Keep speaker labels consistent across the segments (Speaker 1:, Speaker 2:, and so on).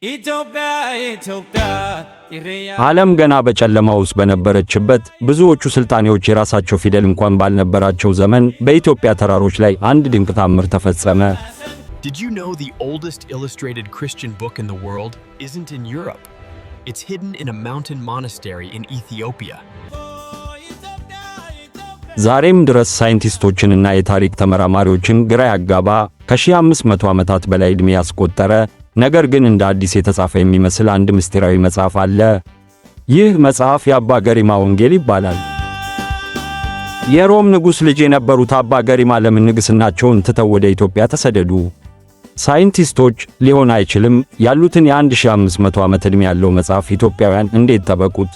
Speaker 1: ኢትዮጵያ ኢትዮጵያ
Speaker 2: ዓለም ገና በጨለማ ውስጥ በነበረችበት፣ ብዙዎቹ ስልጣኔዎች የራሳቸው ፊደል እንኳን ባልነበራቸው ዘመን በኢትዮጵያ ተራሮች ላይ አንድ ድንቅ ታምር ተፈጸመ።
Speaker 3: Did you know the oldest illustrated Christian book in the world isn't in Europe? It's hidden in a mountain monastery in Ethiopia.
Speaker 2: ዛሬም ድረስ ሳይንቲስቶችንና የታሪክ ተመራማሪዎችን ግራ ያጋባ፣ ከ1500 ዓመታት በላይ ዕድሜ ያስቆጠረ፣ ነገር ግን እንደ አዲስ የተጻፈ የሚመስል አንድ ምስጢራዊ መጽሐፍ አለ። ይህ መጽሐፍ የአባ ገሪማ ወንጌል ይባላል። የሮም ንጉሥ ልጅ የነበሩት አባ ገሪማ ለምን ንግሥናቸውን ትተው ወደ ኢትዮጵያ ተሰደዱ? ሳይንቲስቶች ሊሆን አይችልም ያሉትን የ1500 ዓመት ዕድሜ ያለው መጽሐፍ ኢትዮጵያውያን እንዴት ጠበቁት?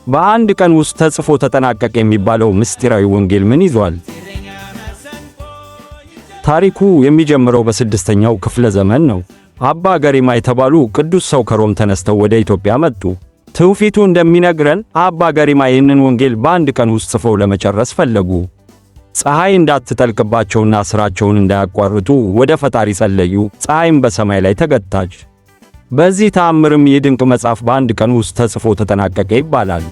Speaker 2: በአንድ ቀን ውስጥ ተጽፎ ተጠናቀቀ የሚባለው ምስጢራዊ ወንጌል ምን ይዟል? ታሪኩ የሚጀምረው በስድስተኛው ክፍለ ዘመን ነው። አባ ገሪማ የተባሉ ቅዱስ ሰው ከሮም ተነስተው ወደ ኢትዮጵያ መጡ። ትውፊቱ እንደሚነግረን አባ ገሪማ ይህንን ወንጌል በአንድ ቀን ውስጥ ጽፈው ለመጨረስ ፈለጉ። ፀሐይ እንዳትጠልቅባቸውና ሥራቸውን እንዳያቋርጡ ወደ ፈጣሪ ጸለዩ። ፀሐይም በሰማይ ላይ ተገታች። በዚህ ተአምርም ይህ ድንቅ መጽሐፍ በአንድ ቀን ውስጥ ተጽፎ ተጠናቀቀ ይባላል።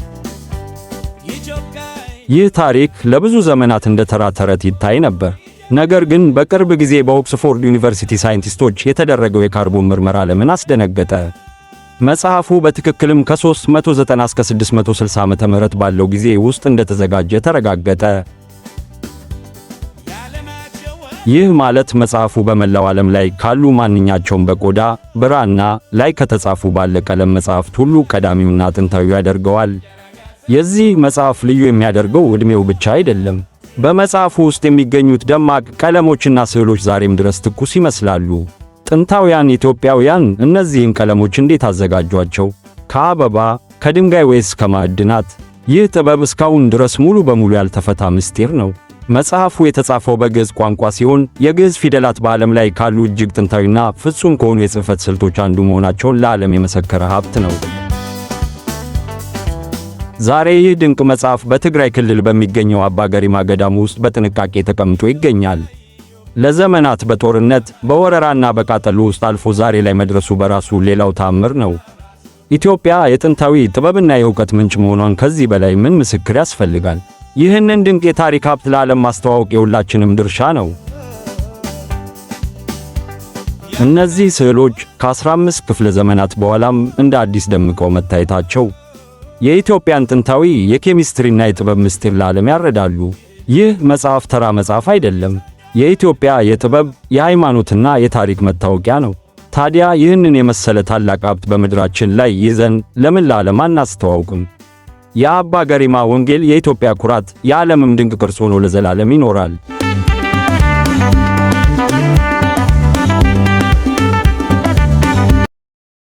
Speaker 2: ይህ ታሪክ ለብዙ ዘመናት እንደ ተራ ተረት ይታይ ነበር። ነገር ግን በቅርብ ጊዜ በኦክስፎርድ ዩኒቨርሲቲ ሳይንቲስቶች የተደረገው የካርቦን ምርመራ ዓለምን አስደነገጠ። መጽሐፉ በትክክልም ከ390 እስከ 660 ዓመተ ምህረት ባለው ጊዜ ውስጥ እንደተዘጋጀ ተረጋገጠ። ይህ ማለት መጽሐፉ በመላው ዓለም ላይ ካሉ ማንኛቸውም በቆዳ ብራና ላይ ከተጻፉ ባለ ቀለም መጽሐፍት ሁሉ ቀዳሚውና ጥንታዊው ያደርገዋል። የዚህ መጽሐፍ ልዩ የሚያደርገው ዕድሜው ብቻ አይደለም። በመጽሐፉ ውስጥ የሚገኙት ደማቅ ቀለሞችና ስዕሎች ዛሬም ድረስ ትኩስ ይመስላሉ። ጥንታውያን ኢትዮጵያውያን እነዚህን ቀለሞች እንዴት አዘጋጇቸው? ከአበባ፣ ከድንጋይ ወይስ ከማዕድናት? ይህ ጥበብ እስካሁን ድረስ ሙሉ በሙሉ ያልተፈታ ምስጢር ነው። መጽሐፉ የተጻፈው በግዕዝ ቋንቋ ሲሆን የግዕዝ ፊደላት በዓለም ላይ ካሉ እጅግ ጥንታዊና ፍጹም ከሆኑ የጽሕፈት ስልቶች አንዱ መሆናቸውን ለዓለም የመሰከረ ሀብት ነው። ዛሬ ይህ ድንቅ መጽሐፍ በትግራይ ክልል በሚገኘው አባ ገሪማ ገዳም ውስጥ በጥንቃቄ ተቀምጦ ይገኛል። ለዘመናት በጦርነት፣ በወረራና በቃጠሎ ውስጥ አልፎ ዛሬ ላይ መድረሱ በራሱ ሌላው ተአምር ነው። ኢትዮጵያ የጥንታዊ ጥበብና የእውቀት ምንጭ መሆኗን ከዚህ በላይ ምን ምስክር ያስፈልጋል? ይህንን ድንቅ የታሪክ ሀብት ለዓለም ማስተዋወቅ የሁላችንም ድርሻ ነው። እነዚህ ስዕሎች ከ15 ክፍለ ዘመናት በኋላም እንደ አዲስ ደምቀው መታየታቸው የኢትዮጵያን ጥንታዊ የኬሚስትሪና የጥበብ ምስጢር ለዓለም ያረዳሉ። ይህ መጽሐፍ ተራ መጽሐፍ አይደለም። የኢትዮጵያ የጥበብ፣ የሃይማኖትና የታሪክ መታወቂያ ነው። ታዲያ ይህንን የመሰለ ታላቅ ሀብት በምድራችን ላይ ይዘን ለምን ለዓለም አናስተዋውቅም? የአባ ገሪማ ወንጌል የኢትዮጵያ ኩራት፣ የዓለምም ድንቅ ቅርስ ሆኖ ለዘላለም ይኖራል።